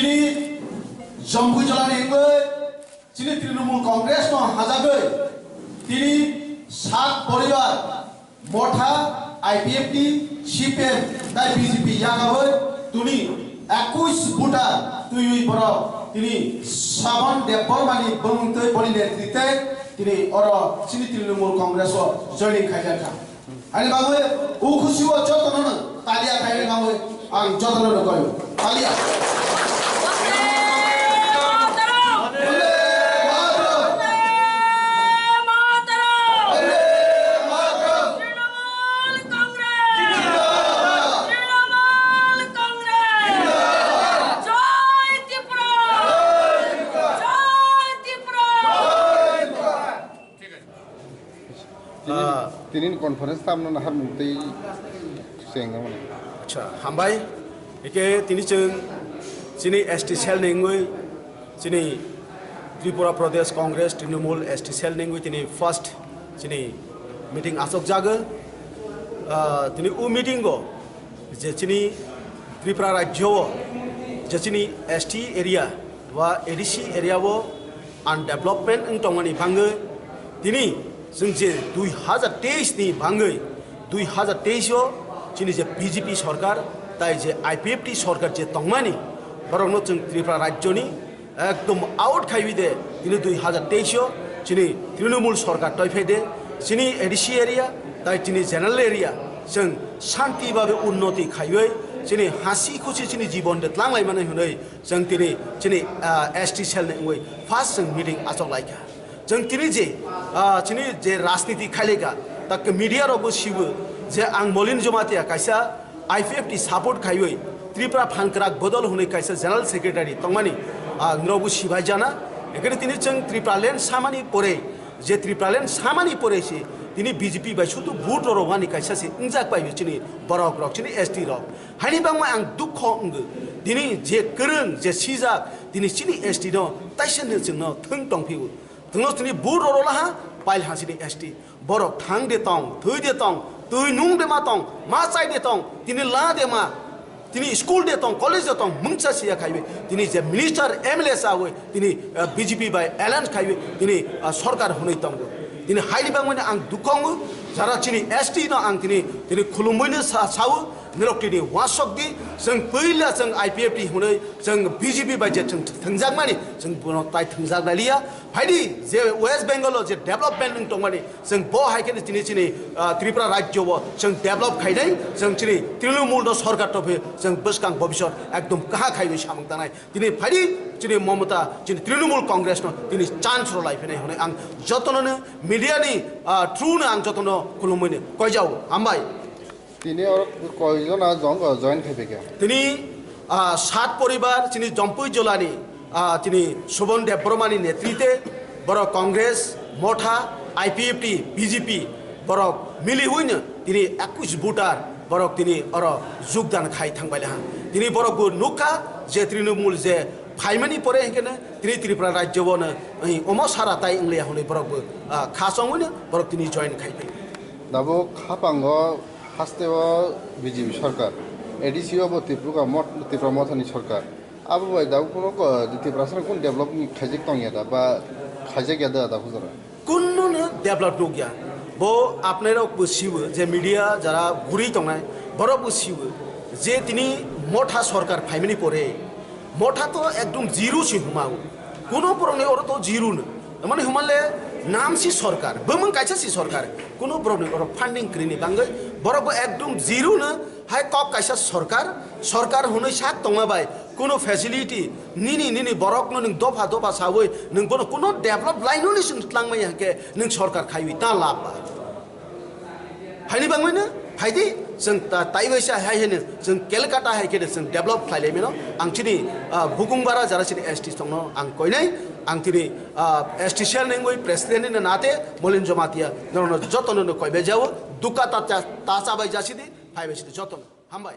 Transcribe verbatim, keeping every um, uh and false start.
Tini Jampuijolani wngwi chini Trinamool Congress no hajagwi tini sat poribar Motha, I P F T, C P M tai B J P yagabwi tini ekush voter twiwi borok tini Sabon Debbarmani bumung twi boni netrite tini oro chini Trinamool Congress o joining khaijakha. Ani bagwi o khusi o jotono no talia khaina bagwi ang jotono no koi talia. Vande Mataram! Vande Mataram! Vande Mataram! Trinamool Congress! Zindabad! Trinamool Congress! Zindabad! Joy Tripura! Joy Tripura! Joy Tripura! Tini, Ah. Tini conference tamno nahar mung tei sengna mani. Acha, hambai. Eke tini chwng chini S T cell nengwi chini Tripura Pradesh Congress Trinamool S T cell nengwi tini first chini meeting asok jaga. Ah, tini u meeting go je chini Tripura rajyo o je chini S T area ba A D C area o undevelopment wng tongmani bangwi tini chwng je dui hazar teis ni bangwi dui hazar teis o chini je B J P sorkar tai je I P F T sorkar je tongmani borokno chwng Tripura rajyoni ekdom out khaiwi de tini dui hazar teis o chini Trinamool sorkar toiphai de chini A D C area tai chini general area chwng shanti babe unnoti khaiwi chini hasi khusi chini jibon de tlang lai mani hwnwi chwng tini chini, ah, S T cell ni wngwi first chwng meeting achok lai kha. Chwng tini je, ah, chini je rajniti khaileka, tak media rok bo sibo je ang Molin Jamatia kaisa I P F T support khaiwi Tripura Phankrak Bodol hwnwi kaisa general secretary tongmani, ah, nrok bo sibai jana. Ekene tini chwng Tripura land samani pore, je Tripura land samani pore se tini B J P bai sudu vote rorok ani kaisa se wngjak pai chini borok rok, chini S T rok. Haini bangma ang dukho wngwi, tini je kwrwng, je sijak, tini chini S T no taisa no chwngno thwng tongphio. Thwngno tini bur roro laha, pail ha chini S T. Borok thang de tong, thwi de tong, twi nung de ma tong, ma chai de tong, tini la de ma, tini school de tong, college de tong, mungsa siya khaiwi, tini je minister, M L A chawi, tini, ah, B J P bai alliance khaiwi, tini, ah, sorkar hwnwi tongo. Tini haini bangmani ang dukho wngwi, jara chini S T no ang tini, tini khulumwino sa-, sao, nirok tini wasok di, chwng puila chwng I P F T hwnwi, chwng B J P bai je chwng thwngjakmani, chwng bono tai thwngjak naliya. Phaidi je West Bengal o je development wng tongmani, chwng bo hai khe tini chini, ah, Tripura rajyo o chwng develop khainai, chwng chini Trinamool no sorkar tophi chwng bwskang bobisot ekdom kaha khaiwi samung tanai. Tini phaidi chini Mamata, chini Trinamool Congress no tini chance rw lai phinai hwnwi ang jotono no media ni, ah, through no ang jotono khulumwi ni koijao. Hambai. Tini oro koijona jong, join khai phaikha? Tini, ah, sat poribar chini Jampui jolani, ah, chini Subon Debbarmani netrite borok Congress, Motha, I P F T, B J P borok mili huino tini ekush voter borok tini oro jogdan khai thangbai laha. Tini borok bo nukha je Trinamool je phaimani pore hinkhe tini Tripura rajyo bono, eh, omo sara tai wnglia hwnwi borok bo, ah, kha chongwino borok tini join khai phai. Dabo khapango haste o B J P sorkar, A D C o bo Tripura mot-, Tripura mothani sorkar. Abo bai dabo kuno ko-, Tiprasano kun develop ni khaijak tongya da ba khaijak ya da da hujara? Kunno no develop nukya. Bo apnairok bo siwo je media jara guri tongnai, borok bo siwo je tini Motha sorkar phaimani pore Motha to ekdom zero si humao. Kuno borokni oro to zero no. Mane humanle nam si sorkar, bumung kaisa si sorkar. Kuno borokni oro funding krini bangwi borok bo ekdom zero no. Hai kok kaisa sorkar, sorkar hwnwi sak tongma bai kuno facility nini, nini borokno nwng dopha dopha sawi nwng bono kuno develop laino ni chwng tlangmaya hwnkhe nwng sorkar khaiwi ta lab ba? Haini bangwino phaidi chwng ta-, taiwaisa hai hino chwng Calcutta hai kheno chwng develop khlai laimano. Ang chini, ah, bukung bara jara chini S T tongno ang koinai, ang chini, ah, S T cell nengwi president ni nate Molin Jamatia norokno jotono no koibai jao, duka ta cha-, ta chabai jasidi, phaibai sidi jotono. Hambai.